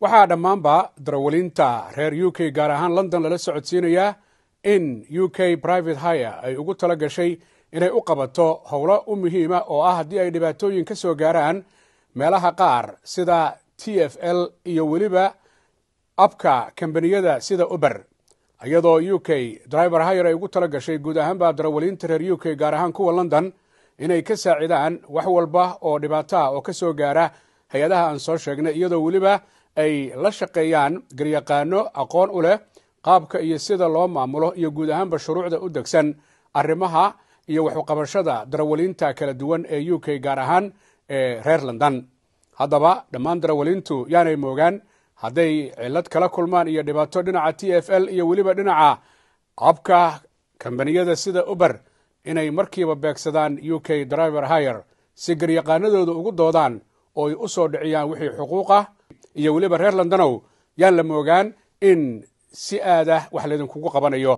Waxaa dhammaanba darawalinta reer UK, gaar ahaan London, lala socodsiinayaa in UK Private Hire ay ugu tala gashay inay u qabato howlo u muhiima oo ah haddii ay dhibaatooyin ka soo gaaraan meelaha qaar sida TfL iyo weliba app-ka kambaniyada sida Uber, iyadoo UK Driver Hire ay ugu tala gashay guud ahaanba darawaliinta reer UK, gaar ahaan kuwa London, inay ka saacidaan wax walba oo dhibaato ah oo ka soo gaara hay-adaha aan soo sheegnay, iyadoo weliba ay la shaqeeyaan garyaqaano aqoon u leh qaabka iyo sida loo maamulo iyo guud ahaanba shuruucda u degsan arrimaha iyo waxuqabashada darawaliinta kala duwan ee UK, gaar ahaan ee reer London. Haddaba dhammaan darawaliintu yaanay moogaan hadday cillad kala kulmaan iyo dhibaato dhinaca TfL iyo weliba dhinaca app-ka kambaniyada sida Uber inay markiiba beegsadaan UK Driver Hire si garyaqaanadooda ugu doodaan oo ay u soo dhiciyaan wixii xuquuq ah. Iyo weliba reer Londonow, yaan la moogaan in si aadah wax laydinkugu qabanayo.